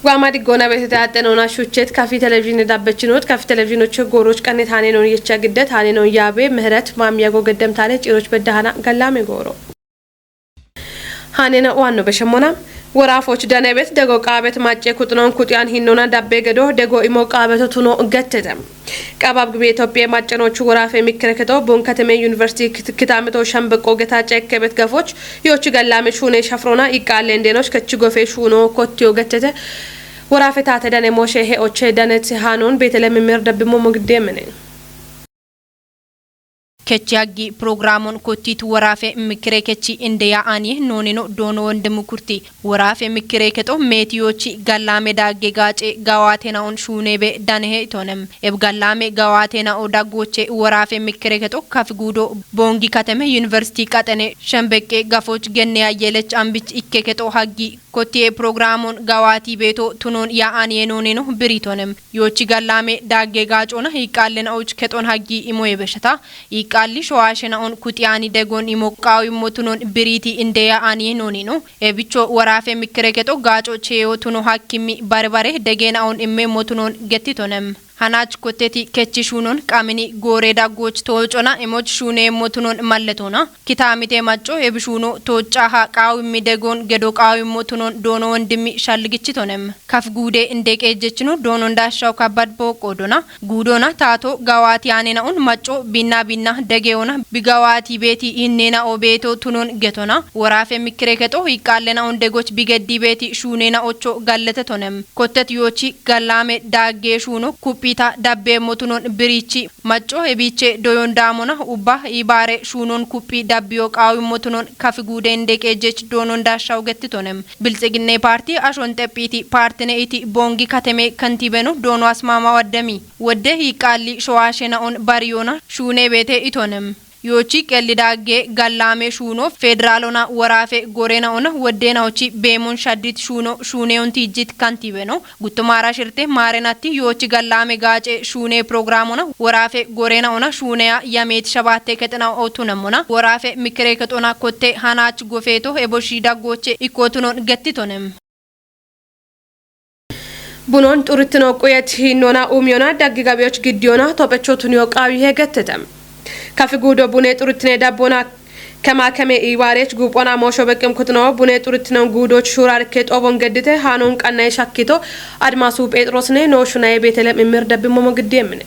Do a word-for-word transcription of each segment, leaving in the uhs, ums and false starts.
Waama diggoona beetete aaxxenoona shuchet kafi televizhiine dabbechinot kafi televizhiinoche gooroch qannet haanenoon yecha giddet haanenoon yaabe ምህረት ማሚያጎ ገደምታለ ciiroch bedda hana gallaame gooro. Haanena waanno beshemmona. Woraafoch danebet dego qaabet macce kuxinoon kuxiyan hinnoona dabbe gedo dego imo qaabeto tuno gettete. Qabab gibi Itophiye maccanochu woraafe mikkerekexo Bun Kateme Yuniversiti kit-, kitaameto shambeqqo geta ceekkebet gafoch yoochi gallaame shuune shafroona iqqaalle indeenoch kechi gofe shuuno kottiyo gettete. Woraafe taate dane mooshe he'oche danet haanoon Beetele mimir dabbimmo mogiddeemene. Kechi haggi pirogiraamon kottiit woraafe mikkire kechi indeya aniye nooneno doono wonde mukurti. Woraafe mikkire kexo meeti yoochi gallaame daagge gaace gawaatenaon shuuneebe danehe itonem. Eb gallaame gawaatenao daggooche woraafe mikkire kexo kafiguudo Boongi Kateme Yuniversiti qaxene shembeqqe gafoch genne ayyelech ambich ikke kexo haggi kottiye pirogiraamon gawaati beeto tunoon ya aniye nooneno biritonem. Yoochi gallaame daagge gaacoona iqqaallenaoch kexon haggi imoye besheta. Iqqaalli showaashenaon kuxiyaani degoon imo qaawimmo tunoon biriiti indeya aniye nooneno. Ebicho woraafe mikkire kexo gaaco cheeyo tuno hakkimmi bare bare degeenaon imme motunoon gettitonem. Hanach kotteti kechi shuunon qamini goore daggooch toocona emoch shuuneemmo tunon malletoona. Kitaamite macco ebishuuno tooccaha qaawimmi degoon gedo qaawimmo tunon doono wondimmi shalligichitonem. Kaf guude inde qeejjechino doonon daashshaw kabbad booqqoodona. Guudoona taato gawaati aanenaon macco binna binna degeyoona bigawaati beeti hinneenao beeto tunon getona. Woraafe mikkire kexo iqqaallenaon degoch bigeddi beeti shuuneenaocho galletetonem. Kottet yoochi gallaame daaggee shuuno kuphita dabbeemmo tunon biriichi macco ebiiche doyon daamona ubba ibaare shuunon kuphi dabbiyo qaawimmo tunon kafi guude inde qeejjech doonon daashshaw gettitonem. Bilxiginne paarti ashon xephiiti paartine iti Boongi Kateme kantibeno doono asmaama waddemi. Wodde iqqaalli showaashenaon bariyoona shuune beete itonem. Yoochi qelli daagge gallaame shuuno federaalona woraafe gorenaona woddeenaochi beemon shaddit shuuno shuuneyon tiijjit kantibeno. Guttumaara shirte maarenatti yoochi gallaame gaace shuune pirogiraamona woraafe gorenaona shuuneya yameet shabaatte kexenao tunemmona. Woraafe mikkire kexona kotte hanaach gofeeto eboshi daggooche ikkootunon gettitonem. Bunon xurittino quyet hiinnoona uumiyona daggi gabiyoch giddiyona tophecho tuniyo qaawihe gettete. Kafi guudo bune xurittine dabbona kema keme iiwaarech guuphona moosho beqqim kutino bune xurittino guudoch shuurarke xoobon geddite haanon qannaye shakkito Admaasu Phexroosine noo shunaye Beetelem immir dabbimmomo giddiye mine.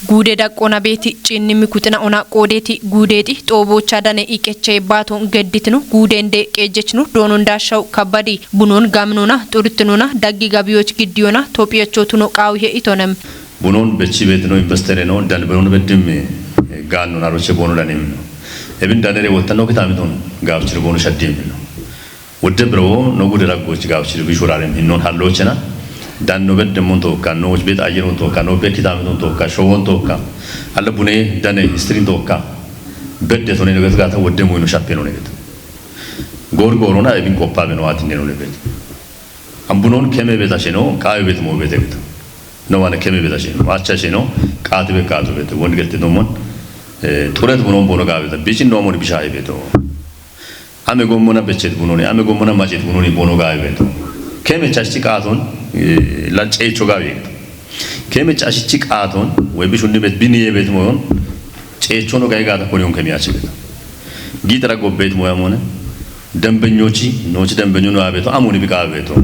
Guude daqqona beeti ciinnimmi kuxina ona qoodeeti guudeexi xooboocha dane iqecha ibbaaton gedditino guude inde qeejjechino doonon daashshaw kabbadi bunon gaminona xuruttinona daggi gabiyoch giddiyona tophiyecho tuno qaawihe itonem. Bunon bechi beetino investere no dan bunon beddim gaannon aroche boono danemino. Ebin danere wottanno kitaamiton gaabchino boono shaddiyemino. Wodde biro no gude raggoch gawchir bi shurarem hinnon hallochena. Dan no bedde mon tokka no woj bet ayer on tokka no be kitame ton tokka showon tokka. Alla bune dane history tokka. Bedde tone no gata wodde mo no shappe no neget. Gor gor ona ebin koppa be no atin no neget. Ambunon keme bet asheno qawe bet mo bet. No wana keme bet asheno acha sheno qati be qatu bet won gette domon. Turet bunon bono gawe bet bichin no mon bisha beto. Ame gommona bechet bunoni, ame gommona macet bunoni bono gawe beto. Keme chashchi qaaton, eh, la ceecho gawe beto. Keme chashchi qaaton, we bishunni bet biniye bet moyon, ceecho no gawe gata koniyon keme achi beto. Gitara gobbet moya mone, dembenyochi, nochi dembenyo no abeto, amuni biqa beto.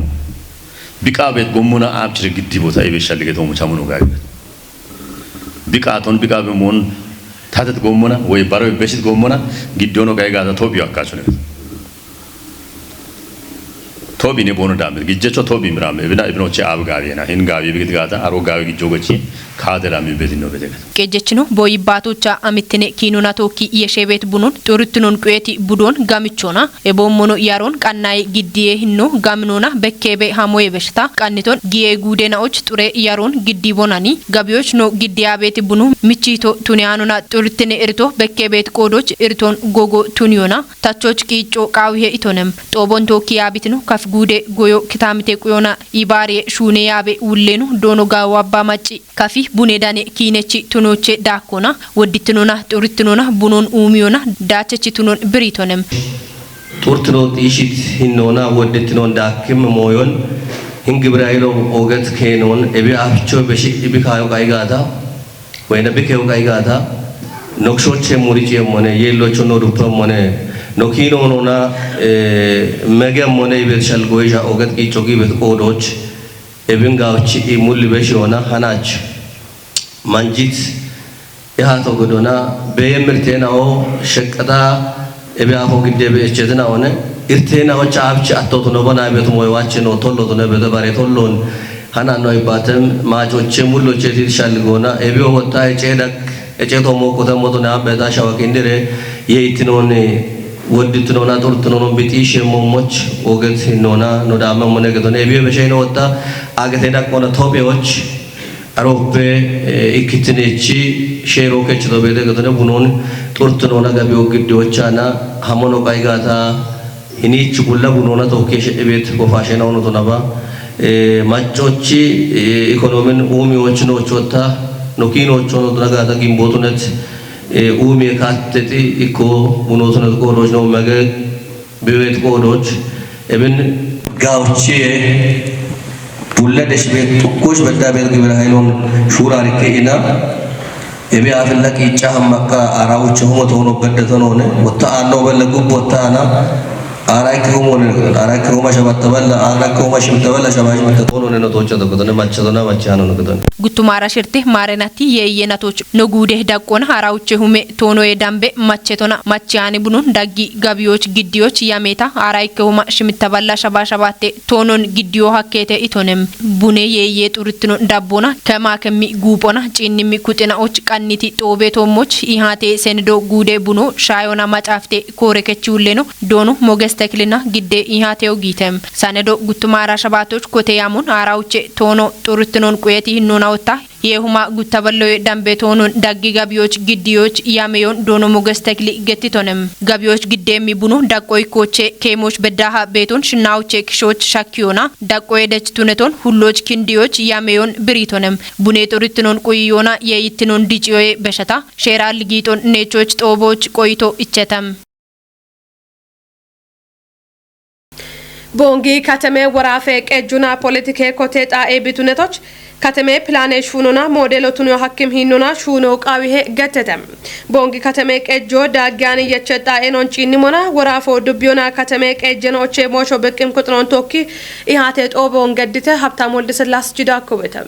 Biqa bet gommona abchire giddi bota ebe shallige to mucha mono gawe beto. Biqaaton biqaa bimoon taatet goommona woy baroy beshit goommona giddono gayi gaata tophiyo akkaachuneet. Tophi ne boono daamir gijjecho tophi mirame ebina ebinoche aab gaawiyena hin gaawi bigit gaata aro gaawi gijjo gochi kaate daami betinno beteget. Qejjechino boyi baatocha amittine kiinona tookki yeshebeet bunon xuruttinon quyeti budon gamichona. Eboommono yaroon qannaye giddiye hinno gaminoona bekkeebe hamoye beshta qanniton giye guude naoch xure yaroon giddi bonani gabiyoch no giddiyabeeti bunu michiito tuniyaanona xurittine irito bekkeebeet qoodoch iriton gogo tuniyona tachoch qiicco qaawihe itonem xoobon tookki yaabitino kaf guude goyo kitaamite quyona ibaariye shuune yaabe wullenu doono gaawo abba macci kafi bune dane kiinechi tunoche daakkona woddittinona xurittinona bunon uumiyona daachechi tunon biritonem. Xurtino xiishit hinnoona wodditinoon daakkim mooyon, hin gibira ilo oget keenoon, ebi aficho beshi ibi kaayo qaigata, wayna bikeyo qaigata, nokshoche murici emmone, yellocho no duppe emmone, no kiino nona, eh, mege emmone, ibet shalgoisha oget qicho gibet qoodoch, ebin gawchi i mulli beshi ona hanach. Manjit, iha to godona, beye mirtena o, sheqqata, ebe afo gidde be echetena one, irtena o chaabchi atto to no bana ebe to moy wache no tollo to ne bede bare tollon, hana no ibatem, ma choche mullo chetil shalgona, ebe o wotta e chedak, e cheto mo kota mo to ne ambeta shawakindire, ye itinone, wodditinona, turtinona, bitishe mo moch, oget hinona, no dama mo ne getone, ebe be shayno wotta, agete dak ona tope och, Aroppe, eh, ikkittinechi sheero kechito bede getone bunon xurtinoona gabiyo giddi ochana hamono qaigata hinich gulla bunona tokke shedhibet kofashena ono tonaba, eh, maccochi, eh, ikonomin umi ochino ochota nokin ochono tonagata gimbotunet, eh, umi katteti ikko bunotunet qoroch no mege Biwet qoodoch, ebin gawchiye, bulle desh bet, tukkush bedda bet gibir haylon shura rike ina, ebe afilla qicha hammakka arawuche humo tono bedda tonone, wotta anno belle gubbo tana, ara ikke humo ne, ara ikke huma shabatta bella, ara ikke huma shimta bella, shabash mitte tonone no tocha to kotone, macha tona, macha hano no kotone. Guttumara shirte marenati ye yenatoch no gude daqqona arawuche hume tono e dambe machetona machiani bunun daggi gabiyoch giddiyoch yameta ara ikke huma shimitta balla shaba shabatte tonon giddiyo hakkete itonem. Bune ye ye xurtino dabbona kema kemmi guupona cinnimmi kuxina och qanniti xoobe tommoch ihate senido gude buno shayona macafte kore kechi ulleno dono moges teklina gidde ihate ogitem. Sanedo guttumara shabatoch kote yamon arawuche tono xurtinon quyeti hinnona otta Yehuma guttaballoye dambe toonon daggi gabiyoch giddiyoch yameyon doono moges tekli gettitonem. Gabiyoch giddeemmi bunu daqqoy kooche keemoch beddaha beeton shinnawoche kishoch shakkiyona daqqoye dech tuneton hulloch kindiyoch yameyon biritonem. Bune xorittinon quyiyona yeeyittinon diciyoye beshata sheera ligiixon neechoch xooboch qoyito ichetam. Boongi kateme woraafe qejjuna politike kote xaa'e bitunetoch kateme pilane shuunona moodelo tuno hakkim hinnona shuuno qaawihe gettete. Boongi kateme qejjo daaggiyani yeche xaa'enon ciinnimona woraafo dubbiyona kateme qejjeno oche moosho beqqim kuxunon tokki ihaate xooboon geddite Habtaam Woldisillaas jida kuwete.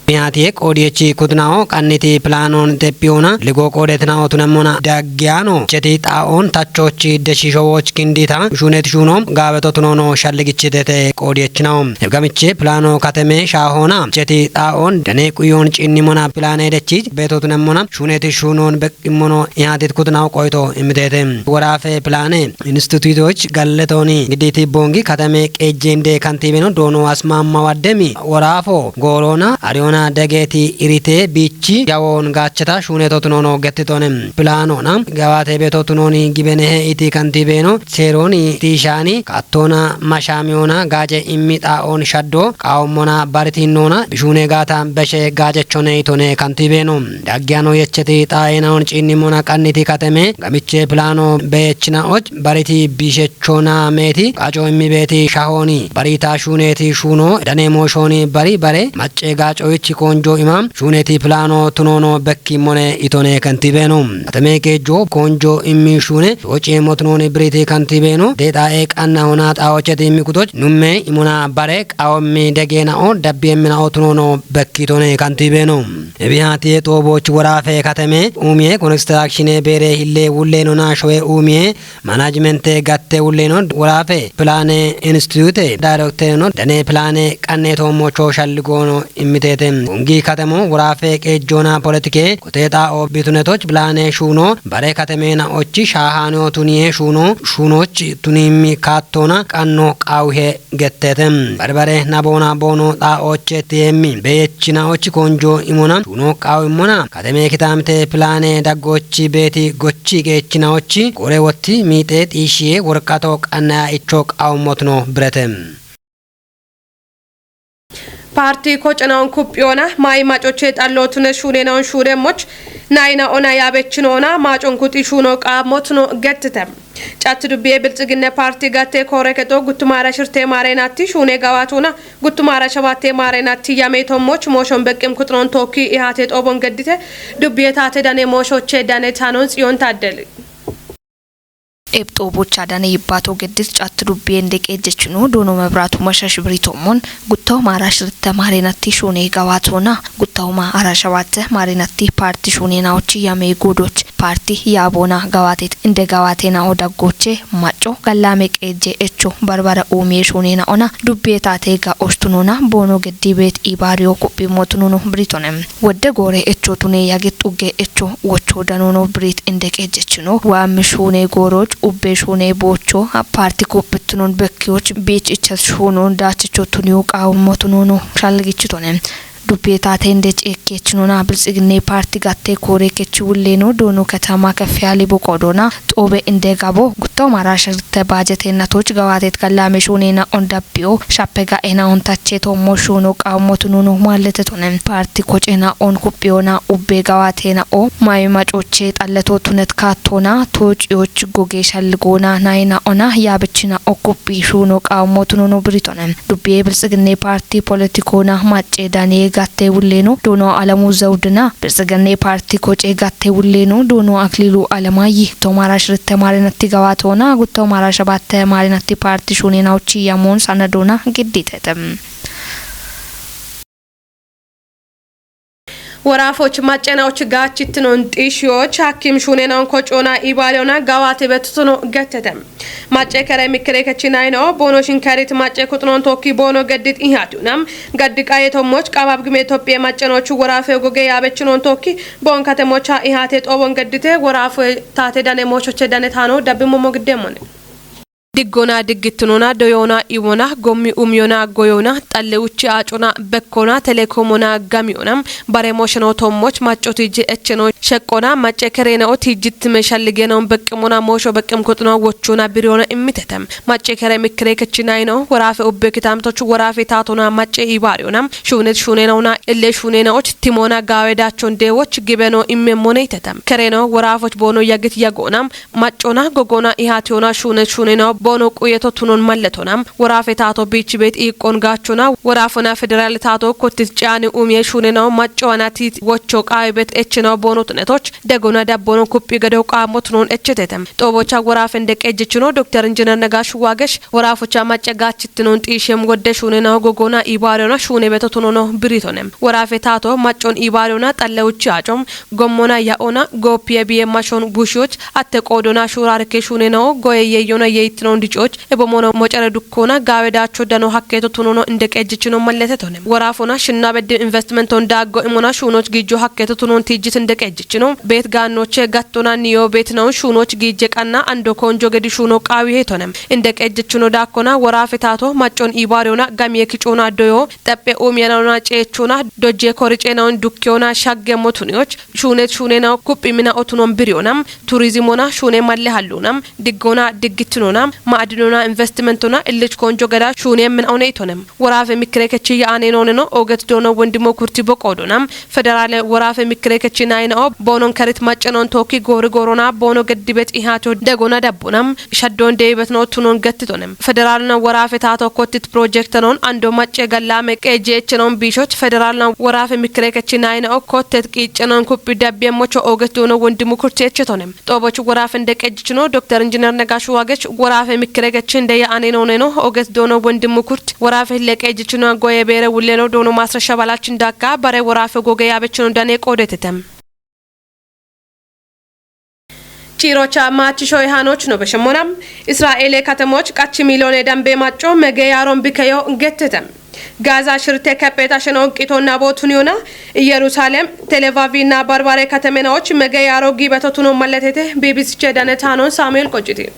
Miyaatiye qoodiyechi kudinawo qanniti pilaanon tepiyona ligo qoodetinawo tunemmona daggiyaano cheti xaa'oon tachochi deshishowoch kindita shuunet shuunom gaabeto tunoono shalligichitete qoodiyechinawo. Gamiche pilaano kateme shaahoona cheti xaa'oon dane quyon cinnimona pilaane dechi beeto tunemmona shuunet shuunon beq immono ihaatit kudinawo qoyto imitete. Woraafe pilaane institutoch galletooni giditi boongi kateme qeejjende kantiibeno doono asmaamma waddemi woraafo gooroona ariyoona dageeti irite biichi yawoon gaacheta shuuneto tunoono gettitoone. Pilaanoona gawaate beeto tunooni gibenehe iti kantiibeeno seerooni tiishaani kattoona mashaamiyoona gaaje immi xaa'oon shaddo qaawummona baritiinnoona bishuune gaata beshe gaajechone itone kantiibeeno. Daggiyaano yecheti xaa'eenaon ciinnimona qanniti kateme gamiche pilaano beechinaoch bariti bishechona meeti qaco immi beeti shahooni barita shuuneeti shuuno dane mooshooni bari bare macce gaacoich koonjo ima shuuneeti pilaano tunoono bekkimmone itone kantiibeeno. Kateme qeejjo koonjo immi shuune shoociyeemmo tunooni biriti kantiibeeno deexaa'e qannahoona xaa'ocheti immi kutoch numme imona bare qaawommi degeenao dabbiyeemminao tunoono bekkiitone kantiibeeno. Ebihaatiye xoobooch woraafe kateme uumiye konistiraakshine beere hille wulleenona showe uumiye manajimente gatte wulleeno woraafe pilaane institute daayirektereno dane pilaane qanneetoommocho shalligoono immiteete. Ungi katemo woraafe qeejjoona politike kote xaa'o bitunetoch pilaane shuuno bare katemeena ochi shaahaaneo tuniye shuuno shuunoch tuniimmi kaattoona qanno qaawihe getteete. Barbare naboona boono xaa'oche tiyeemmi beeyechinaochi koonjo imona shuuno qaawimmona kateme kitaamite pilaane daggochi beeti gochi geechinaochi gore wotti miixe xiishiye worqato qannaya icho qaawummotino birete. Paartii kocenaon kuphiyoona maayi macoche xallootune shuuneenaon shuunemmoch nayina ona yaabechinoona maacon kuxi shuuno qaammotino gettite. Catti dubbiye Bilxiginne Parti gatte koore kexo guttumara shirte maareenatti shuune gawaatuna guttumara shabatte maareenatti yame tommoch mooshon beqqim kuxunon tookki ihaate xoobon geddite dubbiye taate dane mooshoche dane taanon Tsiyoon Taaddeli. Ebxoo bocha dane yibbato geddis catti dubbiye ndeqe jechino doono Mebraatu Mashash Biritommon guttaho maara shirte maareenatti shuune gawaatona guttaho maara shabatte maareenatti parti shuune naochi yame goodoch parti yaabona gawaatet inde gawaate nao daggoche macco gallaame qeejje echo barbara uumiye shuune naona dubbiye taate ga oshtunona boono geddi beet ibaariyo kuphi mootunono Biritone. Wodde goore echo tune yagit ugge echo wocho danono Birit inde qeejjechino. Waammi shuune gooroch ubbe shuune boocho parti kuphittunon bekkiyoch biich ichas shuunon daachicho tuniyo qaawummotunono shalgichitone. Dubbiye taate inde ceekkeechinona Bilxiginne Parti gatte koore kechi wulleeno doono katama kef yaali boqoodona xoobe inde gabo guttaho maara shirte baajete natoch gawaatet gallaame shuune naon dab biyo shappe ga'ena on tache tommo shuuno qaammotu nuno maalletetone. Parti kocena on kuphiyona ubbe gawaatena o mayi macoche xalleto tunet kaattona toociyoch goge shalligoona nayina ona yaabichina o kuphi shuuno qaammotu nuno Biritone. Dubbiye Bilxiginne Parti politikona macce dane gatte wulleeno doono Alamu Zawudina Bilxiginne Parti koce gatte wulleeno doono Aklilu Alamayi tomara shirte maarinatti gawaatona gutto mara shabatte maarinatti parti shuune naochi yamoon sanadona gidditete. Woraafoch macce naoch gaachittinon xiishiyoch hakkim shuune naon kocoona ibaaliyoona gawaate bettutuno gettete. Macce kere mikkire kechinayno boono shinkerit macce kuxunon tookki boono geddit ihaatiyona gaddi qaye tommoch qabab gime Itophiye macce naochu woraafe goge yaabechinon tookki boon katemocha ihaate xoobon geddite woraafe taate dane moochoche dane taano dabbi mommo giddeemmone. Diggona diggittunona doyoona iwona gommi umiyona goyoona xalle uchi aacona bekkona telekoomona gamiyona bare moosheno tommoch macco tiiji echeno sheqqona macce kereena'o tiijittime shalligenon beqqimona moosho beqqim kuxuno wochona biriyona immitete. Macce kere mikkire kechinayno woraafe ubbe kitaamtochu woraafe taatona macce ibaariyona shuunet shuunena'ona ille shuunena'och timona gaawe daachon deewoch gibeno immemmoneytete. Kereno woraafoch boono yagit yagoona maccona gogona ihaatiyona shuunet shuunena'o boono quyeto tunon malletona woraafe taato biichi beet iiqqon gaachona woraafona federaale taato kottit ciyaani umiye shuunena'o maccowana tiit wocho qaawe beet echena'o boono tunetoch degona dabbono kuphi gedo qaammo tunon echetete. Xoobocha woraafen deqqe ejjechino Dokter Injiner Negash Waagesh woraafocha macce gaachittinon xiishem wodde shuunena'o gogona ibaariyona shuune beto tunono biritone. Woraafe taato maccon ibaariyona xalle uchi aacom gommona ya'ona gooppiye biye mashon bushiyoch atte qoodona shuurarke shuunena'o goye yeyyona yeyittinon dicoch ebo mono mocere dukkona gaawe daacho dano hakkeeto tunono inde qeejjichino malletetone. Woraafona shinna beddi investimenton daaggo imona shuunoch giijo hakkeeto tunon tiijjit inde qeejjichino. Beet gaannoche gattona niyo beetinaon shuunoch giije qanna ando koonjo gedi shuuno qaawiheetone. Inde qeejjichino daakkona woraafe taato maccon ibaariyona gamiye kicoona doyo xeppe umiyana'ona ceechona dojje koricenaon dukkiyona shaggemmo tuniyoch shuunet shuunena kuphi mina otunon biriyona turizimona shuune malle halluna diggona diggittinona ma'adinona investimentona illich koonjo geda shuune mina'one itone. Woraafe mikkire kechi ya'ane nooneno oget doono wondimo kurti boqoodona federaale woraafe mikkire kechi nayina'o boonon kerit maccenon tookki goori goorona boono geddibet ihaatiyo degona dabbona shaddon deebetno tunon gettitone. Federaalna woraafe taato kottit projektenon ando macce gallaame qeejjeechenon biishoch federaalna woraafe mikkire kechi nayina'o kottet qiiccenon kuphi dabbiyemmocho oget doono wondimu kurti echetone. Xooboch woraafen deqqe ejjichino Dokter Injiner Negash Waagesh woraafe mikkire kechin de ya'ane nooneno oget doono wondimu kurt woraafe leqqe ejjichino goye beere wulleno doono maasra shabalachin dakka bare woraafe goge yaabechino dane qoodetete. Ciirocha maachisho ehanoch no beshemmona Israa'eele katemoch qachi miiliyoone dambe macco mege yaaron bikeyo gettete. Gaaza shirte kepheeta sheno qitonna bootuniyona Iyerusaalem, Televavinna Barbare katemenoch mege yaaro giibeto tuno malletete B B C che dane taanon Saamu'eel Qojiti.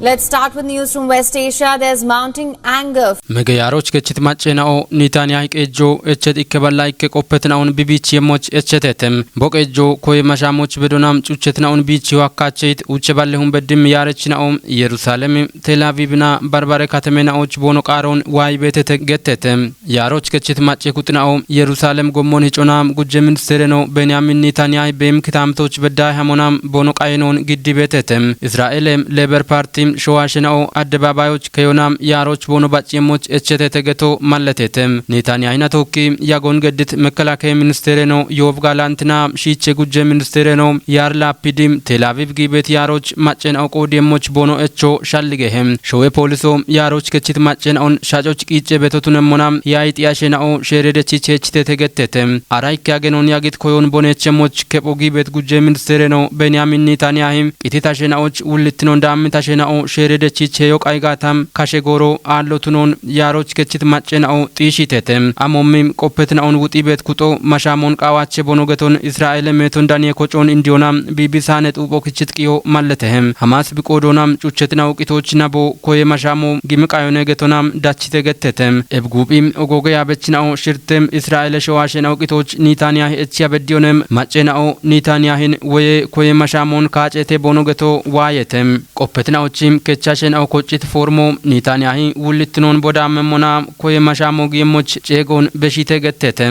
Let's start with news from West Asia. There's mounting anger. Mege yaaroch kechit macce na'o Nitaanyahi qeejjo echet ikke balla ikke qoppet na'on bibichi yemmoch echetetem. Bo qeejjo koye mashamoch bedonam cuchet na'on biichi ho akkacheit uche balle hun beddim yaarech na'o Yerusaalem, Tel Avivna barbare katame na'och boono qaaron waay beetete gettetem. Yaaroch kechit macce kuxina'o Yerusaalem gommon hiconam gujje ministere no Benyamin Nitaanyahi beem kitamtoch bedday hamonam boono qayenon giddi beetete. Israa'ele Leber Parti showaashena'o addebaabayoch keyonam yaaroch boono bacciyemmoch echetete geto malletete. Nitaanyahi na tookki yagon geddit mekkelake ministere no Yoov Gaalantina shiiche gujje ministere no Yaar Laapidi Tel Aviv giibet yaaroch macce na'o qoodiyemmoch boono echo shalligehe. Showe pooliso yaaroch kechit macce na'on shacoch qiicce betotun emmona yayi xiyashe na'o sheeredechich hechitete gettete. Ara ikke agenon yagit koyon bonechemmoch kepho giibet gujje ministere no Benyamin Nitaanyahi qititashe na'och wullittinon daammitashe na'o sheeredechich heyo qaygatam kashe gooro aallotunon yaaroch kechit macce na'o xiishitete. Amommi qoppet na'on wuxibet kuxo mashamon qaawache bono geton Israa'ele meeton daniye kocon indiyona biibisane xuuxo kichit qiyo malletehe. Hamas biqoodonam cuchet na'o qitoch nabo koye mashamo gimiqayone getonam dachite gettete. Ebguuphi ogoge yaabech na'o shirtem Israa'ele showaashe na'o qitoch Nitaanyahi echi yabeddiyonem macce na'o Nitaanyahin woye koye mashamon kaacete boono geto waayete. Qoppet na'ochi kechashe na'o koccit formo Nitaanyahi wullittinon bodaamemmona koye mashamo giyemmoch ceegon beshite gettete.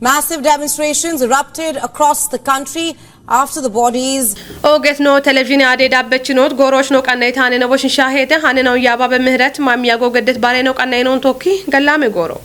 Massive demonstrations erupted across the country after the bodies. Oget no televizhiin ade dabbechinot gooroch no qannayt hane no boshin shahete hane no yababe mihret mamiya gogedet bare no qannaynon tokki gallame gooro.